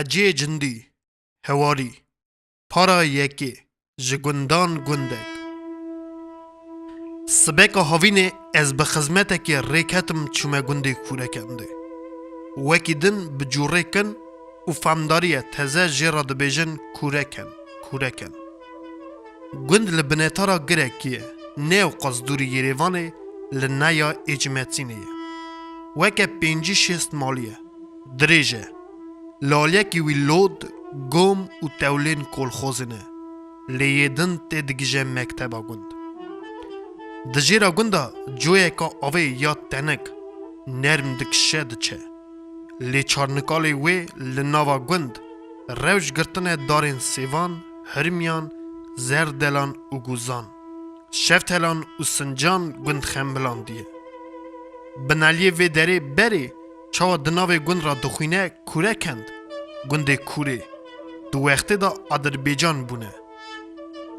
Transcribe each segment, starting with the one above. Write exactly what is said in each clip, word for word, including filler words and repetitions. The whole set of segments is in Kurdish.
Ecê cindî, hewarî, para yekê, ji gundan gundek. Sibeka havînê ez bi xizmetekê rê ketim çûme gundê Kûrekendê. Wekî din bi cûrê kin û famdariye teze jê re dibêjin Kûreken, Kûreken. Gund li binetara girekî ye, ne ewqas dûrî Yerêvanê, li neya Êcmetînê ye. Weke pêncî şêst malî ye. Dirêj e. Li aliyekî wî lod, gom û tewlên kolxozê ne. Lê yê din tê digije mekteba gund. Di jêra gunda coyeka avê ya tenik, nerm dikişe diçe. Lê çarnikalê wê li nava gund, rewş girtine darên sêvan, hirmiyan, zerdelan û gûzan, şeftelan û sincan gund xembilandiye. Binaliyê vê derê berê çawa di navê gund re dixwîne Kûrekend, gundê Kûrê, di wextê de Adirbaycan bûne.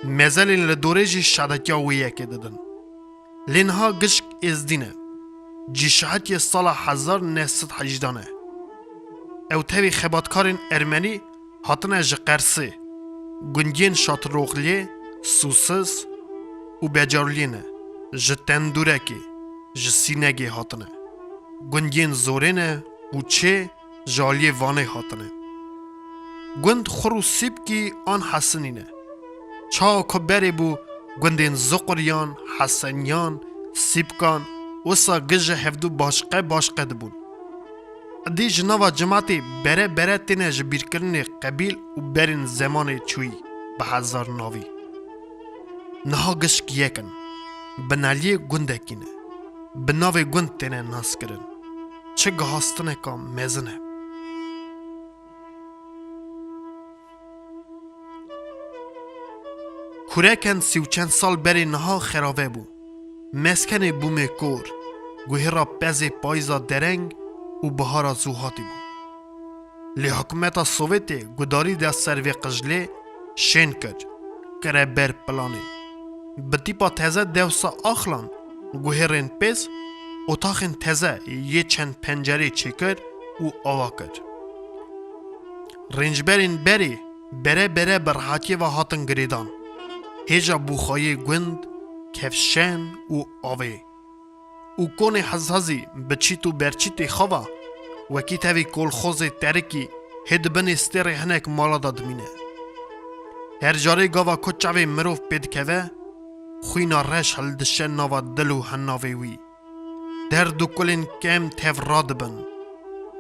Mezelên li dorê jî şadetiya wê yekê didin. Lê niha gişk êzdî ne. Cî şahitiye sala hezar neh sed hejdan e. Ew tevî xebatkarên ermenî hatine ji Qersê, gundiyên Şatroxliyê, Sûsiz û Becarliyê ne, ji Tendûrekê, ji Sînegê hatine. Gundiyên Zorê ne û Çê ji aliyê Vanê hatine. Gund Xur û Sîpkî an Hesinî ne. Çawa ku berê bû gundên Zuquriyan, Heseniyan, Sîpkan, wisa gije hevdu başqe başqe dibûn. Dî ji nava cimatê bere bere têne ji bîrkirinê qebîl û berên zemanê çûyî bi hezar navî. Niha gişk yek in. Binaliyê gundekî ne. Bi navê gund têne naskirin. Çi gihastineka mezin e. Kûrekend sî û çend sal berê niha xerave bû. Meskenê bûmê kor, guhêra pezê payîza dereng û bihara zû hatî bû. Lê hikûmeta Sovêtê gudarî de ser vê qijlê şên kir, kire ber planê. Bi tîpa teze dewsa axlan, guhêrên pêz, otaxên teze yê çend pencerê çêkir û ava kir. Rêncberên berê bere bere bi rehatiyê ve hatin girêdan. Hêja bûxayê gund, kevşen û avê. Û konê hezhezî bi çît û berçîtê xwe ve wekî tevî kolxozê terikî hê di binê stêrê hinek mala de dimîne. Her carê gava ku çavê mirov pê dikeve, xwîna reş hildişe nava dil û hinavê wî. Derd û kulên kem tev radibin.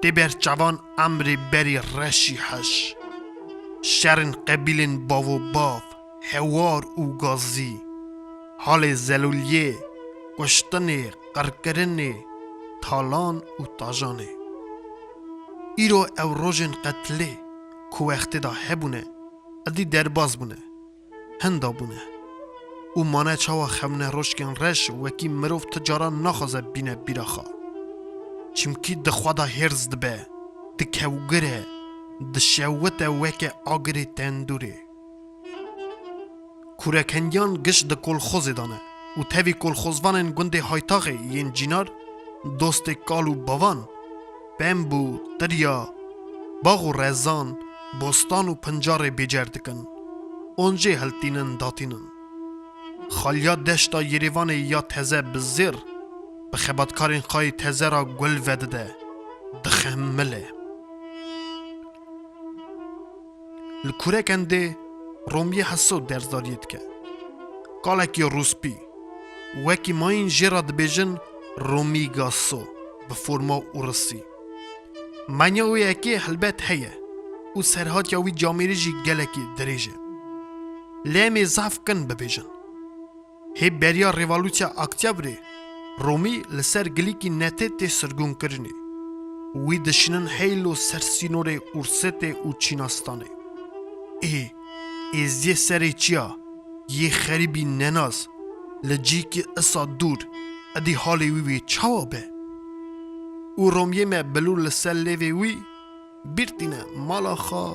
Tê ber çavan emrê berî reşî heş. Şerên qebîlên bavo bav, hewar û gazî. Halê zelûliyê, kuştinê, qirkirinê, talan û tajanê. Îro ew rojên qetlê ku wextê de hebûne, edî derbas bûne. Hinda bûne. Û mane çawa xewne rojkên reş wekî mirov ti caran naxwaze bîne bîra xwe. Çimkî di xwe de hêrs dibe, dikewgire, dişewite weke agirê tendûrê. Kûrekendiyan giş di kolxozê de ne û tevî kolxozvanên gundê Haytaxê yên Cînar, dostê kal û bavan, pemb û tirya, bax û rezan, bostan û pincarê bêcer dikin. Oncê hiltînin datînin. Xaliya deşta Yerêvanê ya teze bi zêr, bi xebatkarên xwe yê teze re gul vedide, dixemile. Li Kûrekendê Romiyê Heso dersdariyê dike. Kalekî rûspî. Wekî mayîn jê re dibêjin Romî Gaso bi forma ûrisî. Manya wê yekê helbet heye û serhatiya wî camêrî jî gelekî dirêj e. Lê em ê zehf kin bibêjin. Hê beriya Revolûsiya Oktyabrê, Romî li ser gilîkî netê tê sirgûnkirinê. Wî dişînin heylo ser sînorê Ûrsetê û Çînastanê. Ê, êzdiyê serê çiya, yê xerîbî nenas, li cîkî isa dûr, edî halê wî wê çawa be? Û Romiyê me bilûr li ser lêvê wî, bîr tîne mala xwe,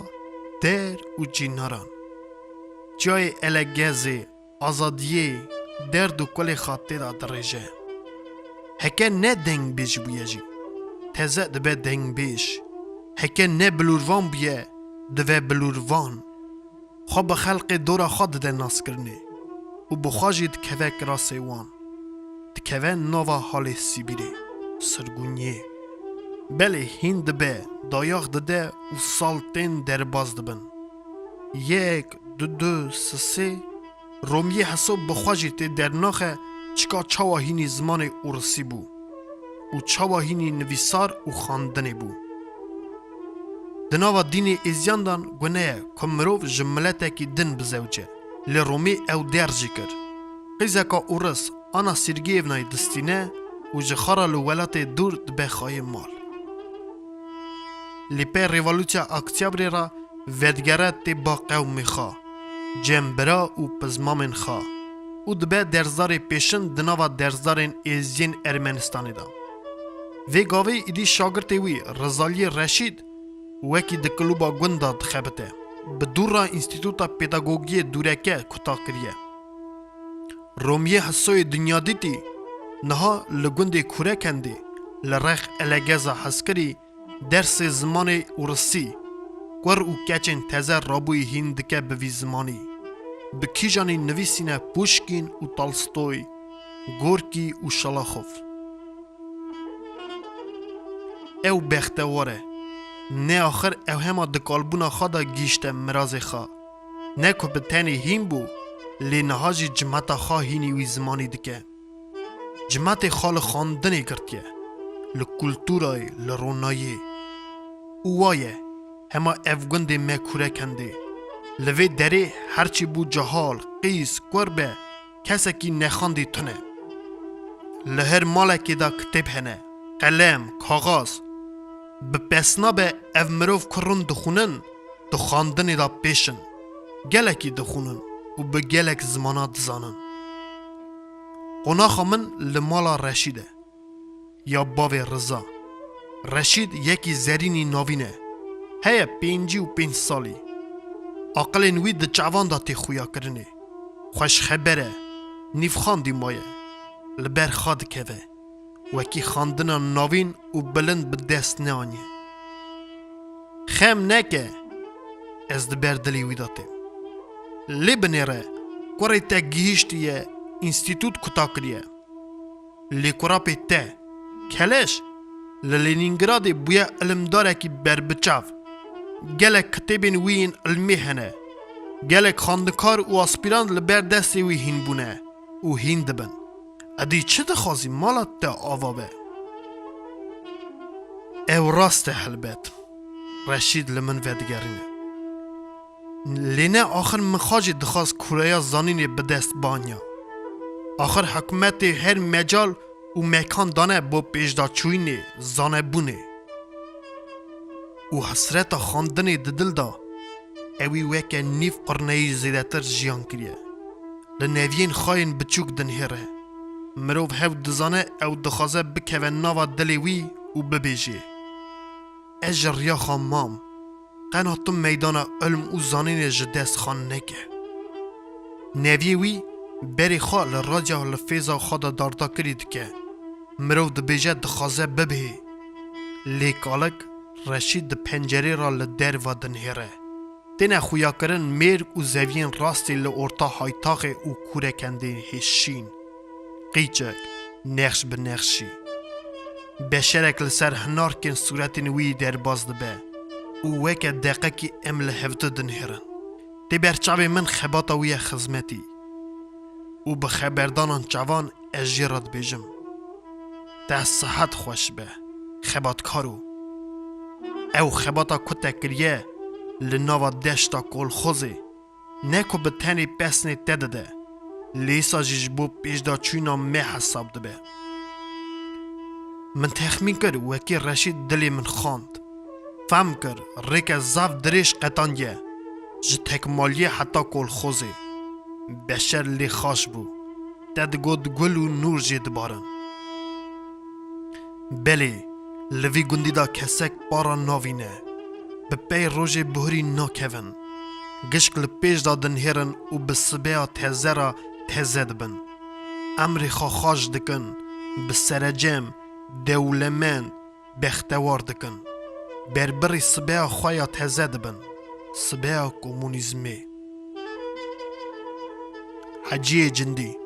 der û cînaran. Çiyayê Elegezê, azadiyê, derd û kulê xwe tê de dirêje. Heke ne dengbêj bûye jî, teze dibe dengbêj. Heke ne bilûrvan bûye, dive bilûrvan, xwe bi xelkê dora xwe dide naskirinê û bi xwe jî dikeve kirasê wan. Dikeve nava halê Sîbîrê, sirgûniyê. Belê hîn dibe, dayax dide û sal tên derbas dibin. Yek, du, du, sisê, Romiyê Heso bi xwe jî tê dernaxe çika çawa hînî zimanê ûrisî bû û çawa hînî nivîsar û xandinê bû. Di nava dînê êziyan de gune ye ku mirov ji miletekî din bizewce, lê Romî ew der jî kir. Qîzeka ûris Ana Sîrgiyevnayê distîne û ji xwe re li welatê dûr dibe xayê mal. Lê pey Revolûsya Oktyabrê re vedigere tê ba qewmê xwe, cem bira û pizmamên xwe û dibe dersdarê pêşin di nava dersdarên êziyên Ermenistanê de. Vê gavê îdî şagirtê wî Rizaliyê Reşîd wekî di klûba gund de dixebite. Bi dû re Înstîtuta Pedagogiyê Dûreke kuta kiriye. Romiyê Hesoyê Dinyadîtî niha li gundê Kûrekendê li rex Elegeza Hezkirî dersê zimanê ûrisî, kur û keçên teze rabûyî hîn dike bi vî zimanî. Bi kîjanî nivîsîne Puşkîn û Tolstoy, Gorkî û Şalaxov. Ew bextewar e. Ne axir ew hema di kalbûna xwe de gihîşte mirazê xwe. Ne ku bi tenê hîn bû, lê niha jî cimeta xwe hînî wî zimanî dike. Cimetê xwe li xandinê girtiye, li kulturayê, li ronayê. Û wa ye, hema ev gundê me Kûrekendê. Li vê derê herçî bû cehal, qîz, kur be, kesekî nexandî tune. Li her malekê de kitêb hene, qelem, kaxaz. Bi pesna be ev mirov ku rûn dixwînin, di xandinê de pêş in. Gelekî dixwînin û bi gelek zimana dizanin. Qonaxa min li mala Reşîd e, ya bavê Riza. Reşîd yekî zerînî navîn e. Heye pêncî û pênc salî. Aqilên wî di çavan de tê xuyakirinê. Xweşxeber e. Nîvxandî maye. Li ber xwe dikeve. Wekî xandina navîn û bilind bi dest neaniye. Xem neke, ez di ber dilê wî de têm. Lê binêre, kurê te gihîştiye, înstîtût kuta kiriye. Lê kurapê te, Keleş, li Lenîngradê bûye ilimdarekî berbiçav. Gelek kitêbên wî yên ilmî hene. Gelek xwendikar û aspîrant li ber destê wî hîn bûne û hîn dibin. Edî çi dixwazî mala te ava be? Ew rast e helbet. Reşîd li min vedigerîne. Lê ne axir min xwe jî dixwast kureya zanînê bi dest banya. Axir hikûmetê her mecal û mekan dane bo pêşdaçûyînê, zanebûnê. Û hesreta xandinê di dil de, ewî weke nîv qurneyî zêdetir jiyan kiriye. Li neviyên xwe yên biçûk dinihêre. Mirov hew dizane ew dixwaze bikeve nava dilê wî û bibêje, Ez ji riya xwe mam, qena tu meydana ilm û zanînê ji dest xwe neke. Neviyê wî berê xwe li radya li fêza xwe de dardakirî dike. Mirov dibêje dixwaze bibihê. Lê kalik Reşîd di pencerê re li derve dinihêre. Têne xuyakirin mêr û zeviyên rastî li orta haytaxê û Kûrekendê hêşîn. Qîçek, nexş bi nexşî. Beşerek li ser hinarkên sûretên wî derbas dibe û weke deqekî em li hevdu dinihêrin. Tê ber çavê min xebata wî ye xizmetî. Û bi xeberdana çavan ez jê re dibêjim, Te sihet xweş be, xebatkaro. Ew xebata ku te kiriye li nava deşta kolxozê, ne ku bi tenê pesnê te dide, lê îsa jî ji bo pêşdaçûna me hesab dibe. Min texmîn kir, wekî Reşîd dilê min xand. Fehm kir, rêke zaf dirêj qetandiye, ji tekmaliyê heta kolxozê. Beşer lê xaş bû. Te digot gul û nûr jê dibarin. Belê, li vî gundî de kesek para navîne. Bi pey rojê bihurî nakevin. Gişk li pêş de dinihêrin û bi sibeya teze re teze dibin. Emrê xwe xweş dikin, bi serecem, dewlemend, bextewar dikin. Berbirî sibeya xwe ya teze dibin. Sibeya Komûnîzmê. Heciyê Cindî.